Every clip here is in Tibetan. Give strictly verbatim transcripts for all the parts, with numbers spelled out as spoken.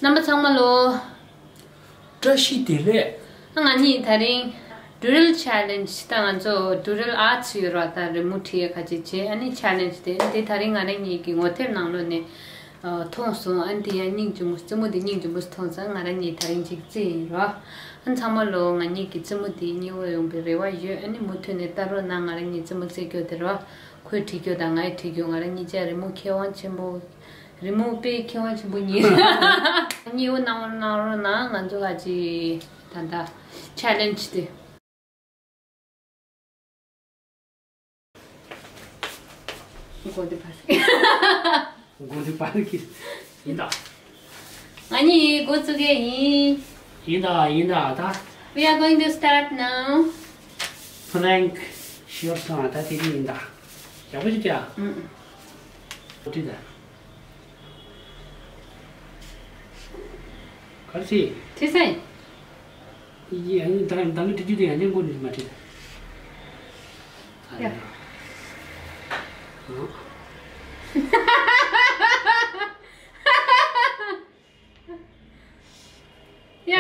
རྣམ་པ་ཚང་མ་ལོ། བཀྲ་ཤིས་བདེ་ལེགས། ང་གཉིས་ད་རིང་Doodle Challenge ད་ང་ཚོ་Doodle Arts ཡོད་ར། ད་རི་མོ་བྲིས་ཁ་ཅིག་བྱས། ཨ་ནི་Challenge དེ་དེ་ད་རིང་ང་རང་གཉིས་ཀྱི་ངོ་དེབ་ནང་ལོགས་ནས་མཐོང་སོང་། ཨ་ནི་དེ་ཡང་སྙིང་རྗེ་མོ། རྩེད་མོ་དེ་སྙིང་རྗེ་མོ་མཐོང་ཙང་ང་རང་གཉིས་ད་རིང་ཅིག་རྩེས་ཡིན་ར། ཨ་ནི་ཚང་མ་ལོ་ང་གཉིས་ཀྱི་རྩེད་མོ་དེ་མཉེས་པོ་ཡོང་པའི་རེ་བ་ཡོད། ཨ་ནི་མུ་མཐུད་ནས་ལྟ་རོགས་གནང་། ང་རང་གཉིས་རྩེད་མོ་རྩེ་རྒྱུ་དེ་ར། ཁོས་བྲིས་རྒྱུ་དང་ངས་བྲིས་རྒྱུ། ང་རང་གཉིས་ཆ་རི་མོ་མཁས་དབང་ཆེན་པོ། རི་མོ་དཔེ་མཁས་དབང་ཆེན་པོ་གཉིས། གཉིས་པོ་གནང་རོགས་གནང་རོགས་གནང་། ང་ཚོ་ག་ཅི་ད་ལྟ་Challenge དེ། གོ་དེ་ཕར། གོ་དེ་ཕར་གྱིས། ཡིན་ད། ང་གཉིས་འགོ་བཙུགས་ཀྱི་ཡིན། ཡིན་ད་ཡིན་ད་ད། We are going to start now. Plank ཤོར་སོང་ད། དེ་གི་ཡིན་ད། ཡག་པོ་ཞིག་བྱ། ཨུམ། འགྲིག་ད། གར་སི། ཁྲིད་སེ། ཡ་ད་ད་ངས་འགྲིག་རྒྱུ་དེ་ཡང་ཉན་གོ་ནི་མ་ཁྲིད་ད། ཡ། ཡ།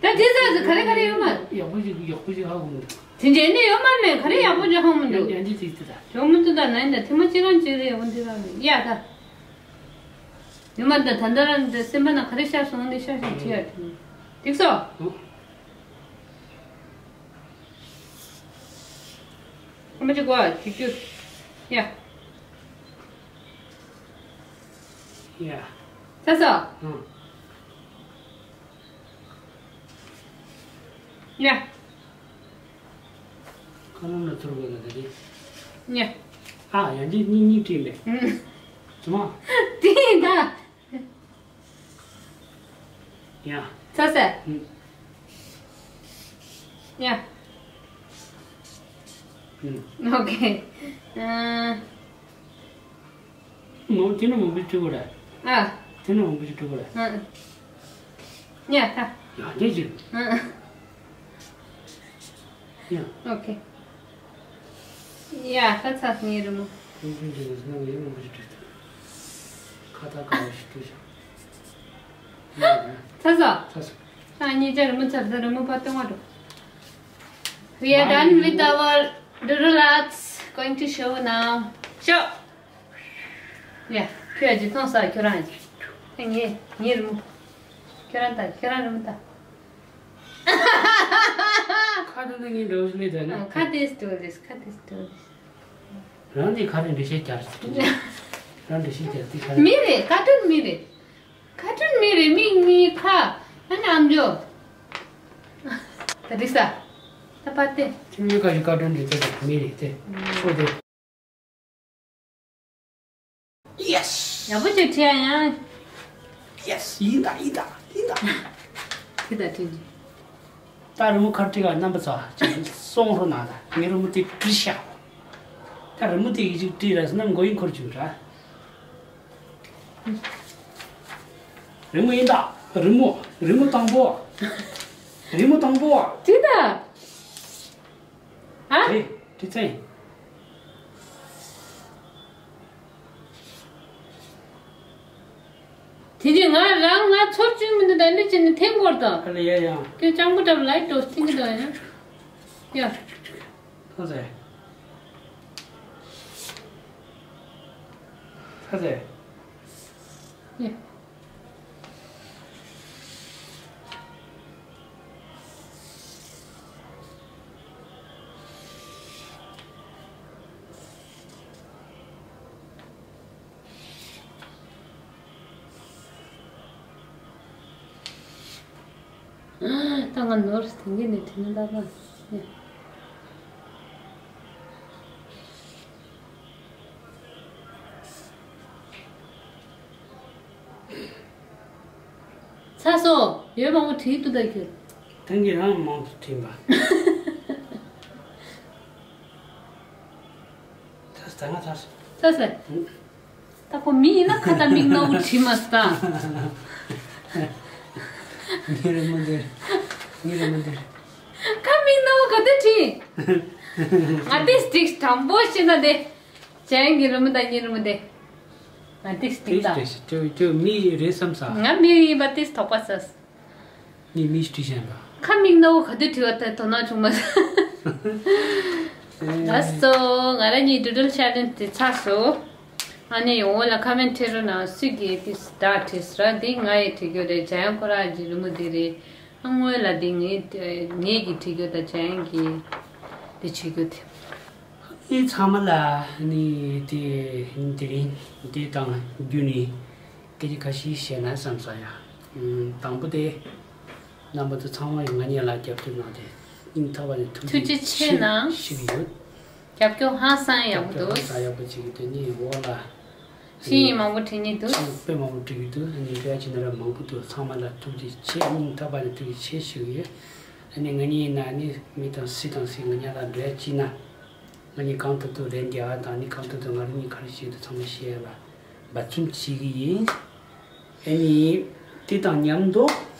ད་དེ་ཚོ་ག་རེ་ག་རེ་ཡོད་མ། ཡག་པོ་ཞིག་ཡག་པོ་ཞིག་ཧ་གོ་མི་འདུག་དེ་འདྲ་ནི་ཡོད་མ་མེད། ག་རེ་ཡག་པོ་ཞིག་ཧ་གོ་མི་འདུག་ཡང་ཅིག་ཅིག་ཅིག་ད། ཡོང་མི་འདུག་ད་ན་ཡིན་ད། ཐེངས་མ་གཅིག་རང་གཅིག་རེ་ཡོང་འདི་རང་རེད་ཡ་ད། ཡོད་མ་ད་ད་ད་རང་འདི་སེམས་པ་ན་ག་རེ་ཤར་སོང་འདི་ཤར་ཤར་བྲིས་ཡ་དེ། འགྲིག་སོ། ཨོ། ཨ་མ་ཅིག་གོ་ཅིག་ཅུ། ཡ། ཡ། ཚ་ཚ། ཨང་། ཡ། ཁ་ནང་ལ་ཚུར་དགོས་ན་ད་དེ། ཡ། ཨ་ཡང་ཅིག་གཉིས་གཉིས་བྲིས་མེད། ཨང་། ཚུར་མ། དེ་ད། ཡ། ཚ་ཚ། ཨུམ། ཡ། ཨུམ། ཨོ་ཁེ། ཨ། མོ་དེ་ནི་མང་པོ་ཅིག་གོ་ར། ཨ། དེ་ནི་མང་པོ་ཅིག་གོ་ར། ཨ། ཡ་ད། ཡ་དེ་ཅིག་ཨ། ཡ། ཨོ་ཁེ། ཡ་ད་ཚ་ངའི་རི་མོ། ཁོང་ཁྱོད་ཀྱི་ནང་ང་ཡོད་མང་པོ་ཞིག་བྲིས་ཐུབ། ཁ་བཏགས་ག་བ་ཞིག་བྲིས་ཤག་ཚ་ཚ། ཚ་ཚ། ཨ་ནི་ཅ་རི་མོ་ཚར་ཚར་རི་མོ་པ་སྟོན་བ་འགྲོ། We are done with our doodle arts. Going to show now. Show. ཡ། ཁྱོད་ཀྱིས་མཐོང་ས་ཁྱོད་རང་ཡིན། ངའི་ངའི་རི་མོ། ཁྱོད་རང་ལྟ། ཁྱོད་རང་རི་མོ་ལྟ། ཁ་ཏོན་དེ་ངའི་འདྲ་བོ་ཞིག་ལས་ད་ན། ཁ་ཏེས་ཏོ་ལེས། ཁ་ཏེས་ཏོ་ལེས། རང་གིས་ཁ་རེ་འགྲེལ་བཤད་རྒྱབ་ཟེར། རང་འགྲེལ་བཤད་རྒྱབ་དེ་ཁ་རེ། མི་རེད། ཁ་ཏོན་མི་རེད། ཁ་ཏོན་མི་རེད། མི་ངའི་ཁ། ཨ་ནི་ཨམ་ཅོག་ད་འགྲིག་ས། ད་པ་ཏེ། ཁྱིམ་མི་ཁ་ཞིག་ཁ་ཏོན་འགྲེལ་བཤད་རྒྱབ་མི་རེད་དེ། ཨུམ། སོ་དེ། Yes. ཡག་པོ་ཅིག་བྲིས་ཡ་ཡང་། Yes. ཡིན་ད་ཡིན་ད་ཡིན་ད། དེ་ད་བྲིས་ཀྱི། ད་རི་མོ་ཁར་བྲིས་ཀ་རྣམ་པ་ཚོ་ཅིག་སོང་རོགས་གནང་ད། ངའི་རི་མོ་དེ་བྲིས་ཤག་ད་རི་མོ་དེ་ཡིག་ཅིག་བྲིས་ར་སྣམ་མགོ་ཡིན་འཁོར་བཅུག་ར། རི་མོ་ཡིན་ད། རི་མོ། རི་མོ་དང་པོ། རི་མོ་དང་པོ། བྲིས་ད། ཨ། དེ་དེ་ཚེ། དེ་རྗེས་ང་རང་ང་ཚོར་བཅུག་མི་འདུག་ད་འདི་བྱས་ནས་འཐེན་དགོས་དང་། ཨ་ལེ་ཡ་ཡ། ཁྱོད་སྤྱང་པོ་འདྲ་བོ་ལ་ཡི་འགྲོ་འཐེན་གྱི་འདུག་ཡ། ཡ། ཐ་ཚེ། ཐ་ཚེ། ཡ། ད་ང་ནོར་དེང་གི་ནས་དྲན་ལ་ལ། ཚ་སོ། ཡོད་མང་པོ་བྲིས་འདུག་ད་ཁྱོད། དེང་གི་རང་མང་དུ་བྲིས་པ། ཚ་ས་ང་ཚ་སོ། ཚ་ས། ད་ཁོ་མི་ཡིན་ན་ཁ་ད་མིག་ནོར་བུ་བྲིས་མ་སྟ། ངའི་རི་མོ་འདིར། ངའི་རི་མོ་འདིར། ཁ་མིག་ནོར་བུ་ག་དུས་བྲིས། ང་དེ་སྟིག་དྲང་པོ་བཤད་ན་དེ། ཅན་གྱི་རི་མོ་དང་ངའི་རི་མོ་དེ། ང་ཏིས་ཏིག་ཏག་ཏིས་ཏིས་ཏིས་མི་རེད་བསམ་ས། ང་མི་ཡིན་པ་ཏིས་དོགས་པ་ཟ། ངས་མི་ཞིག་བྲིས་བཞག་པ། ཁ་མིག་སྣ་བོ་ག་དུས་བྲིས་པ་དེ་དོ་སྣང་བྱུང་མ་སོང་། ལགས་སོ། ང་རང་གཉིས་ཌུ་ཌལ་ཆེ་ལེན་ཇི་དེ་ཚར་སོང་། ཨ་ནི་འོག་ལ་ཁ་མེན་ཊི་བྲིས་རོགས་གནང་། སུས་ཀྱིས་དེ་སི་ཌ་བྲིས་ར། འདི་ང་ཡིས་བྲིས་རྒྱུ་རེད། འཇམ་དབྱངས་ཁོ་རང་གི་རི་མོ་འདི་རེད། ཨ་སྔོན་ལ་འདི་ངས་ངས་ཀྱིས་བྲིས་རྒྱུ་དང་འཇམ་དབྱངས་ཀྱིས་འདི་བྲིས་རྒྱུ་དེ། ཨ་ནི་ཚང་མ་ལ་ཨ་ནི་དེ་དེ་རིང་འདི་དང་བརྒྱུད་ནས་སྐད་ཆ་ཁ་ཤས་བཤད་ན་བསམ་ས་ཡ། ཨུམ། དང་པོ་དེ། རྣམ་པ་ཚོ་ཚང་མ་ཡིས་ང་གཉིས་ལ་རྒྱབ་སྐྱོར་གནང་སྟེ་སྙིང་ཐག་པ་ནས་ཐུགས་རྗེ་ཆེ་གནང་། ཞུ་གི་ཡོད། རྒྱབ་སྐྱོར་ཧང་སང་ཡག་པོ་འདུག་རྒྱབ་སྐྱོར་ཧང་སང་ཡག་པོ་བྱེད་ཀྱི་འདུག་ཨ་ནི་འོག་ལ་ཤེས་ཡིན་མང་པོ་བྲིས་ཀྱི་འདུག་དཔེ་མང་པོ་བྲིས་ཀྱི་འདུག་ཨ་ནི་འབྲེལ་བ་བྱེད་ན་ར་མང་པོ་འདུག་ཚང་མ་ལ་ཐུགས་རྗེ་ཆེ། སྙིང་ཐག་པ་ནས་ཐུགས་རྗེ་ཆེ་ཞུ་གི་ཡོད། ཨ་ནི་ང་གཉིས་ཡིན་ན་ཨ་ནི་མི་དང་སུ་དང་སུས་ང་གཉིས་ལ་འབྲེལ་བ་བྱེད་ན། ང་གཉིས་གང་ཐུབ་ཐུབ་ལན་རྒྱག་པ་དང་ནི་གང་ཐུབ་ཐུབ་ང་རང་གཉིས་ག་རེ་བྱེད་ཐུབ་ཚང་མ་བཤད་པ་འབད་བརྩོན་བྱེད་ཀྱི་ཡིན། ཨ་ནི་དེ་དང་མཉམ་དུ།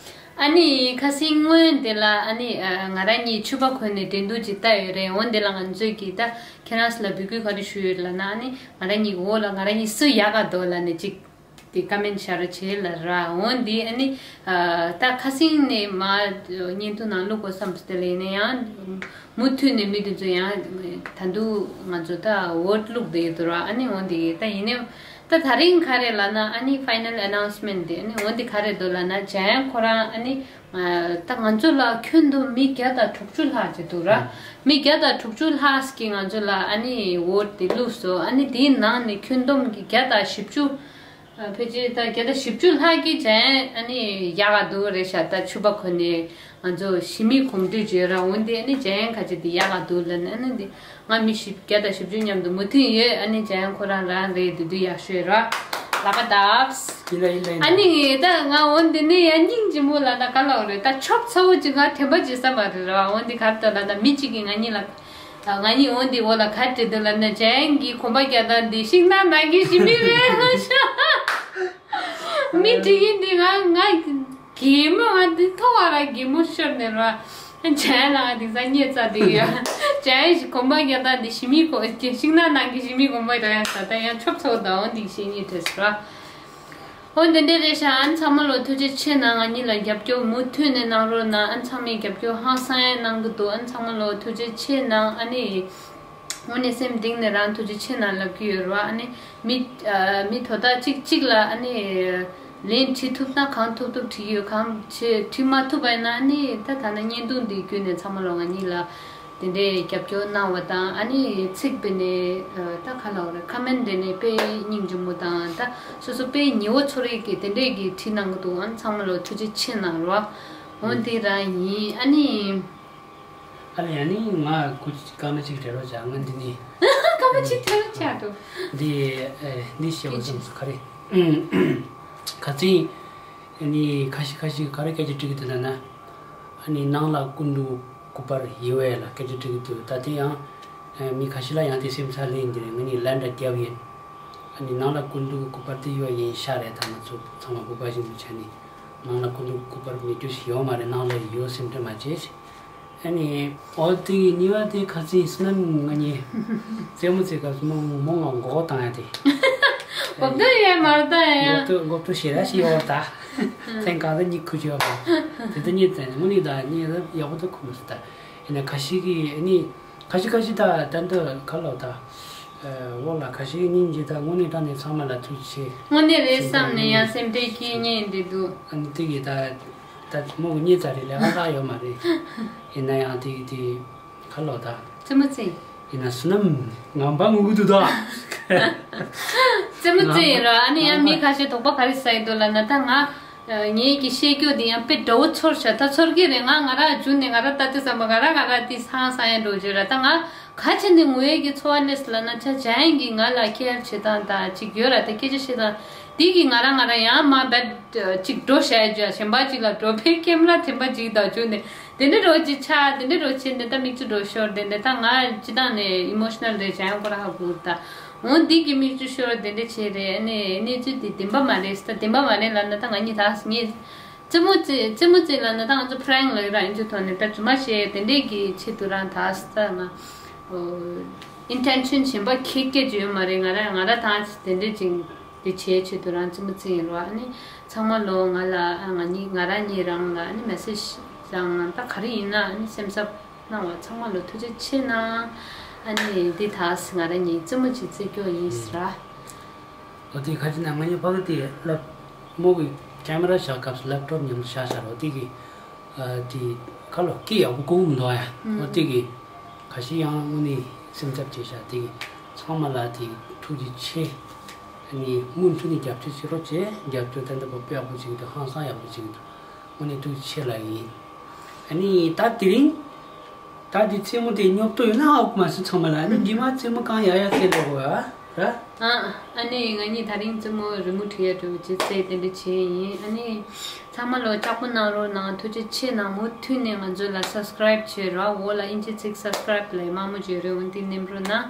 ཨ་ནི་ཁ་སང་སྔོན་དེ་ལ་ཨ་ནི་ང་རང་གཉིས་ཕྱུ་པ་གོན་ནས་འགྲན་བསྡུར་ཅིག་བལྟས་ཡོད་རེད། འོན་དེ་ལ་ང་ཚོས་ཀྱིས་ད་ཁྱེད་རང་ཚོ་ལ་འབོད་སྐུལ་ག་རེ་ཞུས་ཡོད་ལབ་ན། ཨ་ནི་ང་རང་གཉིས་འོག་ལ་ང་རང་གཉིས་སུ་ཡག་ག་འདུག་ལབ་ནས་ཅིག་དེ་ཀ་མེན་ཊི་བྱ་རོགས་བྱེད་ལབ་ར། འོན་ཏེ་ཨ་ནི་ཨ་ད་ཁ་སང་ནས་མར་བརྙན་ཐུང་ནང་བླུག་དགོས་བསམ་སོང་། དེ་ལ་ཡིན་ན་ཡང་མུ་མཐུད་ནས་མི་དེ་ཚོ་ཡང་ད་དུང་ང་ཚོ་ད་ཝོ་ཊི་བླུག་བསྡད་ཡོད་དོ་ར། ཨ་ནི་འོན་ཏེ་ད་ཡིན་ནའི་ད་དེ་རིང་ག་རེ་ལབ་ན། ཨ་ནི་ཕའི་ནལ་ཨ་ནའུན་སི་མེན་ཊི་དེ་ཨ་ནི་འོན་ཏེ་ག་རེ་འདུག་ལབ་ན། འཇམ་དབྱངས་ཁོ་རང་ཨ་ནི་ད་ང་ཚོ་ལ་ཁྱོན་བསྡོམས་མི་བརྒྱ་དང་དྲུག་ཅུ་ལྷག་ཅིག་འདུག་ར། མི་བརྒྱ་དང་དྲུག་ཅུ་ལྷག་གིས་ང་ཚོ་ལ་ཨ་ནི་ཝོ་ཊི་དེ་བླུགས་སོང་། ཨ་ནི་དེའི་ནང་ནས་ཁྱོན་བསྡོམས་ཀྱི་བརྒྱ་དང་བཞི་བཅུ། ཨ་ཕལ་ཆེར་ད་བརྒྱ་དང་བཞི་བཅུ་ལྷག་གིས་འཇམ་དབྱངས་ཨ་ནི་ཡག་ག་འདུག་རེད་ཤག་ད་ཕྱུ་པ་གོན་ནས་ང་ཚོ་ཞི་མི་གོམ་བགྲོད་བྱས་ར། འོན་ཏེ་ཨ་ནི་འཇམ་དབྱངས་ཁ་ཆེ་དེ་ཡག་ག་འདུག་ལབ་ནས། ཨ་ནི་འདི་ང་མི་བཞི་བརྒྱ་དང་བཞི་བཅུ་མཉམ་དུ་མུ་མཐུད་ཡོད། ཨ་ནི་འཇམ་དབྱངས་ཁོ་རང་རང་རེད། དེ་དུས་ཡག་ཤོས་ར། ལག་པ་བརྡབས། ཡིན་ལ་ཡིན་ལ་ཡིན་ལ། ཨ་ནི་ད་ང་འོན་ཏེ་ནི་ཡང་སྙིང་རྗེ་མོ་ལ་ད་ག་ལབ་རེད། ད་ཆོབ་ཚ་བོ་ཅིག་ང་དྲན་པ་བརྗེད་ས་མ་རེད་ར། འོན་ཏེ་ག་རེ་ད་ལ་ད་མི་གཅིག་གིས་ང་གཉིས་ལ། ང་གཉིས་འོང་དེ་འོག་ལ་ག་རེ་བྲིས་འདུག་ལབ་ན། འཇམ་དབྱངས་ཀྱི་གོམ་པ་རྒྱག་སྟངས་འདི་ཤིང་ནགས་ནང་གི་ཞི་མི་རེད་ཤག་མི་བྲིས་ཀྱིན་འདི་ང་ང་གད་མོ་ང་འདི་མཐོང་བ་ལ་གད་མོ་ཤོར་ནས་ར། འཇམ་དབྱངས་ལ་ང་དེང་སང་བརྙས་ཚར་འདུག་ཡ། འཇམ་དབྱངས་ཀྱི་གོམ་པ་རྒྱག་སྟངས་འདི་ཞི་མི་གོ་ཤིང་ནགས་ནང་གི་ཞི་མི་གོམ་པ་རྒྱག་ཡ་ས། ད་ཡང་ཆོབ་ཚ་བོ་དང་འོང་དེ་བཤད་སྙིང་བྲོ་སོང་ར། འོ་འདི་འདྲ་རེད་ཤག་ཨ་ནི་ཚང་མ་ལོ་ཐུགས་རྗེ་ཆེ་གནང་། ང་གཉིས་ལ་རྒྱབ་སྐྱོར་མུ་མཐུད་ནས་གནང་རོགས་གནང་། ཨ་ནི་ཚང་མས་རྒྱབ་སྐྱོར་ཧང་སང་ཡང་གནང་གི་འདུག་ཨ་ནི་ཚང་མ་ལོ་ཐུགས་རྗེ་ཆེ་གནང་། ཨ་ནི་དངོས་གནས་སེམས་གཏིང་ནས་རང་ཐུགས་རྗེ་ཆེ་གནང་ལབ་ཀྱི་ཡོད་རེད་བ། ཨ་ནི་མི་ཨ་མི་དོ་བདག་གཅིག་གཅིག་ལ་ཨ་ནི་ལན་བྲིས་ཐུབ་ན་གང་ཐུབ་ཐུབ་བྲིས་ཡོད། གང་བྱེད་བྲིས་མ་ཐུབ་པ་ཡིན་ན། ཨ་ནི་ད་ད་ནི་བརྙན་ཐུང་འདི་བརྒྱུད་ནས་ཚང་མ་ལོ་ང་གཉིས་ལ། དེ་འདྲའི་རྒྱབ་སྐྱོར་གནང་བ་དང་། ཨ་ནི་ཚིག་དཔེ་ནས་ཨ་ད་ག་ལབ་རེད། ཁ་མེན་ཊི་དེ་ནས་དཔེ་སྙིང་རྗེ་མོ་དང་། ད་སོ་སོ་དཔེ་ཉེ་བོ་ཚོ་རེ་གིས་དེ་འདྲས་ཀྱི་བྲིས་གནང་གི་འདུག་ཨ་ནི་ཚང་མ་ལོ་ཐུགས་རྗེ་ཆེ་གནང་རོགས། འོ་འདི་རང་ཡིན། ཨ་ནི། ཨ་ལས། ཨ་ནི་ང་ཁུ་སྐར་མ་གཅིག་བྲལ་རོགས་བྱ། ང་འདི་ནི། སྐར་མ་གཅིག་བྲལ་རོགས་བྱ་འགྲོ། འདི་ཨེ་འདི་བཤད་པ་ཙམ་སུ་ག་རེ། ཁ་ཚིག་ཨ་ནི་ཁ་ཤས་ཁ་ཤས་ག་རེ་སྐད་ཆ་དྲི་གི་འདུག་ལབ་ན། ཨ་ནི་ནང་ལ་སྐུ་མདུན་སྐུ་པར་ཡོད་པས་ལ་སྐད་ཆ་དྲི་གི་འདུག་ད་དེ་ཡང་ཨ་མི་ཁ་ཤས་ལ་ཡང་དེ་སེམས་འཚབ་ལེན་གྱི་རེད། ང་ནི་ལན་འདྲ་རྒྱབ་ཡིན། ཨ་ནི་ནང་ལ་སྐུ་མདུན་སྐུ་པར་དེ་ཡོད་ཡིན་ཤག་རེད། ད་ང་ཚོ་ཚང་མ་བོད་པ་ཞིག་མི་ཆགས་ནི་ནང་ལ་སྐུ་མདུན་སྐུ་པར་མེད་རྒྱུ་ཞིག་ཡོད་མ་རེད། ནང་ལ་ཡོད་སེམས་ཁྲལ་མ་བྱེད། ཨ་ནི་ཨོ་དེ་གཉིས་པ་དེ་ཁ་ཚིག་བསོད་ནམས་ང་གཉིས་རྩེད་མོ་རྩེ་སྐབས་སུ་མོ་མོ་ང་མགོ་སྐོར་བཏང་ཡ་དེ། གོ་བརྡ་ཡས་མ་རེད་ད་ཡ། མགོ་ཐོག་མགོ་ཐོག་ཞེ་དྲག་ཞིག་ཡོད་ད། ཚན་གང་ཚ་གཉིད་ཁུག་ཅིག་ཡོད་པ། དེ་ལྟ་གཉིད་ཚན་དངོས་གནས་ད་གཉིད་ཡག་པོ་ད་ཁུག་མི་སྲིད་ད། ཡིན་ན་ཁ་ཤས་ཀྱིས་ཨ་ནི་ཁ་ཤས་ཁ་ཤས་ད་ད་འདི་ག་ལབ་ད། འོ་ལ་ཁ་ཤས་སྙིང་རྗེ་ད་དངོས་གནས་དྲང་གནས་ཚང་མ་ལ་ཐུགས་རྗེ་ཆེ། དངོས་གནས་རེད་བསམ་ནས་ཡང་སེམས་ཁྲལ་སྐྱེ་ཉེན་འདི་འདུག་ཨ་ནི་དེ་གི་ད་ད་མོ་གི་གཉིད་ཚ་རེད་ལས་ཀ་ལྷག་ཡོད་མ་རེད། ཡིན་ན་ཡང་དེ་གི་དེ་ག་ལབ་ད། རྩེད་མོ་རྩེ། ཡིན་ན་བསོད་ནམས་ངང་པ་ངུ་གི་འདུག་ད། རྩེད་མོ་རྩེ་ཡིན་རོ། ཨ་ནི་ཡང་མི་ཁ་ཤས་དོགས་པ་ག་རེ་ཟ་ཡི་འདུག་ལབ་ན། ད་ང་ངེད་ཀྱི་བཤད་རྒྱུ་འདི་ཡང་དཔེ་འདྲ་བོ་ཚོར་ཤག་ད་ཚོར་གི་རེད། ང་ང་རང་རྒྱུན་ནས་ང་རང་ལྟ་དུས་ཙམ་པ་ང་རང་ང་རང་དེ་ཧང་སང་ཡ་འགྲོ་རྒྱུ་ར། ད་ང་ག་ཅི་ནས་ངུ་ཡས་ཀྱི་ཚོར་བ་སླེབས་སོང་ལབ་ན། ཆ་འཇམ་དབྱངས་ཀྱིས་ང་ལ་ཁེར་བྱེད་སྟངས་དང་ཅིག་ཡོད་ར། ད་སྐད་ཆ་བཤད་སྟངས་འདི་གིས་ང་རང་ང་རང་ཡང་མ་བད་ཅིག་འགྲོ་བྱ་ཡ་རྒྱུ་ཡ་གཞན་པ་ཅིག་ལ་འགྲོ་ཕེ་ཀེམ་ར་དྲན་པ་ཅིག་དང་བྱུང་ནས་དེ་འདྲ་འགྲོ་ཅིག་ཆགས། དེ་འདྲ་འགྲོ་བྱས་ནས་ད་མིག་ཆུ་འགྲོ་ཤོར། དེ་འདྲ་ད་ང་སྤྱི་བཏང་ནས་ཨི་མོ་ཤི་ནལ་རེད། འཇམ་དབྱངས་ཁོ་རང་ཧ་གོ་ད། འོ་འདི་གི་མིག་ཆུ་ཤོར་དེ་འདྲ་བྱས་རེད། ཨ་ནི་གནས་ཚུལ་དེ་བདེན་པ་མ་རེད་ཟེར། ད་བདེན་པ་མ་རེད་ལབ་ན་ད་ང་གཉིས་ད་ངས་རྩེད་མོ་རྩེ་རྩེད་མོ་རྩེ་ལབ་ན་ད་ང་ཚོ་ཕྲེང་ལབ་ཡོད་ར། ཨིན་ཇི་ཐོག་ནས་ད་རྫུན་མ་བཤད་དེ་འདྲས་ཀྱི་ཆེད་དུ་རང་ད་ད་ང་ཨིན་ཊེན་ཤན་གཞན་པ་ཁེག་སྐད་ཅིག་ཡོད་མ་རེད། ང་ར་ང་ར་ད་དེ་འདྲས་ཅིག་ དེ་བྱས་ཆེད་དུ་རང་རྩེད་མོ་རྩེ་ཡིན་རོགས། ཨ་ནི་ཚང་མ་ལོ་ང་ལ་ཨ་ང་གཉིས་ང་རང་གཉིས་རང་ལ་ཨ་ནི་མེ་སེ་ཇི་རང་ད་ག་རེ་ཡིན་ན་ཨ་ནི་སེམས་འཚབ་གནང་བ་ཚང་མ་ལོ་ཐུགས་རྗེ་ཆེ་གནང་། ཨ་ནི་འདི་དག་ང་རང་གཉིས་རྩེད་མོ་ཅིག་རྩེ་རྒྱུ་ཡིན་ཟེར། འོ་དེ་ཁ་ཅིག་ན་ང་གཉིས་ཕ་གི་དེ་ལབ་མོ་གི་ཀེ་མ་ར་བཞག་སྐབས་སུ་ལེབ་ཊོབ་མཉམ་དུ་བཞག་བཞག་རོགས་དེ་གི་དེ་ཁ་ལོ་སྐད་ཡག་པོ་གོ་གི་མི་འདུག་ཨ་ཡ། འོ་དེ་གི་ཁ་ཤས་ཡང་དངོས་གནས་སེམས་འཚབ་བྱས་ཤག་དེ་གི་ཚང་མ་ལ་དེ་ཐུགས་རྗེ་ཆེ། ཨ་ནི་མུ་མཐུད་ནས་རྒྱབ་སྐྱོར་བྱེད་རོགས་བྱེད། རྒྱབ་སྐྱོར་ཏན་ཏན་པོ་དཔེ་ཡག་པོ་བྱེད་ཀྱི་འདུག་ཧང་སང་ཡག་པོ་བྱེད་ཀྱི་འདུག་དངོས་གནས་ཐུགས་རྗེ་ཆེ་ལབ་ཡིན། ཨ་ནི་ད་དེ་རིང་ད་དེ་རྩེད་མོ་དེ་སྙོབ་ཐུབ་ཡོད་ན་ཧ་གོ་མ་སོང་ཚང་མ་ལ། ཨ་ནི་རྗེས་མ་རྩེད་མོ་གང་ཡག་ཡག་རྩེ་ལོ་གོ་ཡ་ར། ཨ་ཨ་ནི་ང་གཉིས་ད་རིང་རྩེད་མོ་རི་མོ་བྲིས་ཡ་འགྲོ་རྗེས་རྩེ་དེ་འདྲ་བྱས་ཡིན། ཨ་ནི་ཚང་མ་ལོ་ལྕགས་པོ་གནང་རོགས་གནང་། ཐུགས་རྗེ་ཆེ་གནང་། མུ་མཐུད་ནས་ང་ཚོ་ལ་སབ་སི་ཀ་རའིབ་བྱེད་རོགས། འོག་ལ་དབྱིན་ཇི་ཚིག་སབ་སི་ཀ་རའིབ་ལས་དམར་མོ་བརྗོད་རེད། འོན་ཏེ་ནེམ་རོགས་གནང་།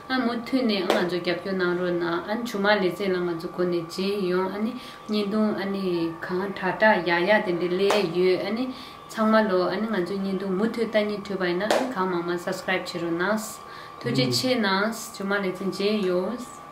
ཨ་མུ་མཐུད་ནས་ཨ་ང་ཚོ་རྒྱབ་སྐྱོར་གནང་རོགས་གནང་། ཨ་ནི་ཇུ་མ་ལེ་ཚན་ལ་ང་ཚོ་འགོ་ནས་མཇལ་ཡོང་། ཨ་ནི་བརྙན་ཐུང་ཨ་ནི་གང་དྲག་དྲག་ཡག་ཡག་དེ་འདྲ་སླེབས་ཡོད། ཨ་ནི་ཚང་མ་ལོ་ཨ་ནི་ང་ཚོའི་བརྙན་ཐུང་མུ་མཐུད་ལྟ་སྙིང་བྲོད་པ་ཡིན་ན་ཨ་ནི་གང་མང་མང་སབ་སི་ཀ་རའིབ་བྱེད་རོགས་གནང་། ཐུགས་རྗེ་ཆེ་གནང་། ཇུ་མ་ལེ་ཚན་མཇལ་ཡོང་།